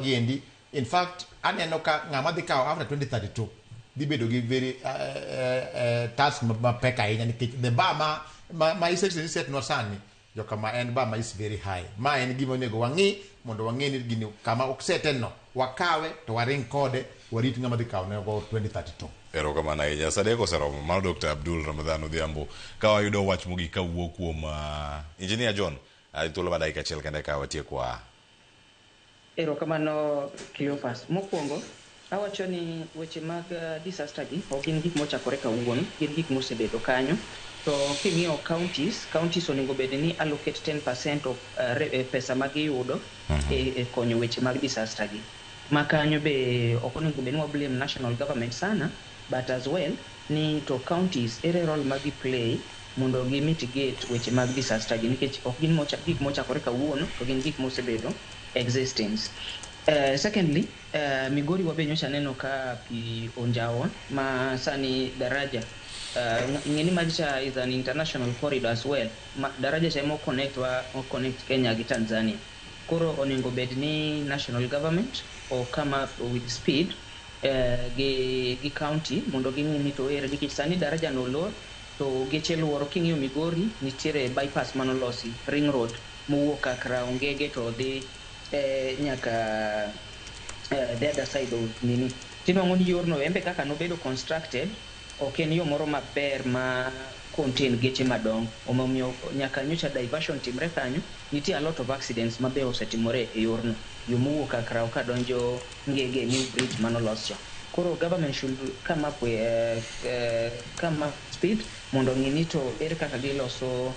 Giendi, in fact, aneno ka ng'ama dhi kawo after 2032 dhi bedo gi very task mapek ahinya, nikech the bar ma His Excellency set nwa sani jokama en bar ma is very high. Ma en gima onego wang'i mondo wang'e ni gini kama ok sete no wakawe to waring kode, warit ng'ama dhi kawo nego 2032. Erokamano ahinya. Sa 3 oseromo. Mano Dr. Abdul Ramadhan Odhiambo. Ka wayudo wach mogik kawuok kuom Engineer John, thuolo ma dakika 1 kende ka watiekwa. Erokamano, Cleophas. Mokwongo, awacho ni weche mag disaster gi ok gin gik mochakore kawuono, gin gik mosebedo kanyo. To king'iyo counties, counties onego bed ni allocate 10% of pesa ma giyudo e konyo weche mag disaster gi. Ma kanyo be ok onego bed ni wa blame national government sana, but as well ni to counties ere role ma gi play mondo gi mitigate weche mag disaster gi, nikech ok gin gik mochakore kawuono, to gin gik mosebedo existence. Secondly, Migori wabe nyocha neno ka pi onjawa ma sani daraja, ing'e ni macha is an international corridor as well. Ma, daraja cha ema connect wa o connect Kenya gi Tanzania. Koro onego bed ni national government o come up with speed gi county mondo ging'i ni to ere, nikech sani daraja no olor to geche luoro. King'iyo Migori, nitiere bypass manolosi, ring road mowuok Kakra Ongege to dhi nyaka the other side of nini. Tinwang'o ni yorno embe kaka nobedo constructed ok en yo moro maber ma contain geche madongo, omiyo nyaka nyocha diversion timre kanyo. Nitie a lot of accidents mabe osetimore e yorno, yo mowuok Kakrao kadonjo Ngege, new bridge manolos cha. Koro government should come up with come up speed mondo ng'i ni to ere kaka giloso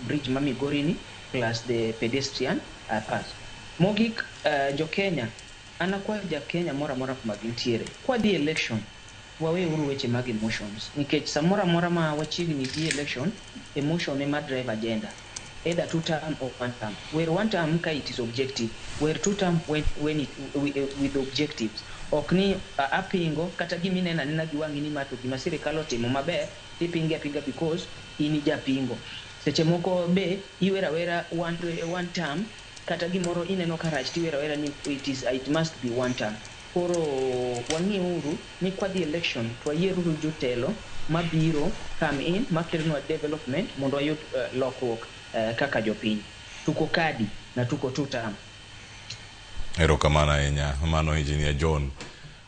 bridge ma Migori ni plus the pedestrian path. Mogik, jo Kenya, an akwayo ja Kenya moro amora kuma gintiere, kwadhi election, waweuru weche mag emotions, nikech samoro amora ma wachiegni gi election, emotion ema drive agenda, either two term or one term. Wer one term ka it is objective, wer two term when it, with objectives. Ok ni apingo kata gimineno anena gi wang'i ni ma to gima sirikal otimo maber, tipinge apinga because in japingo. Seche moko be iwero awera one term, kata gimoro ineno ka rach tiwero awera ni it must be one term. Koro wang'iuru ni kwadhi election to wayieruru jotelo mabiro come in makelonwa development mondo wayud lokruok kaka jopiny. Tuko kadi na tuko two term. Erokamano ahinya. Mano Engineer John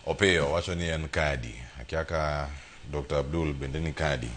Opiyo wacho ni en kadi. Akia ka Dr. Abdul bende ni kadi.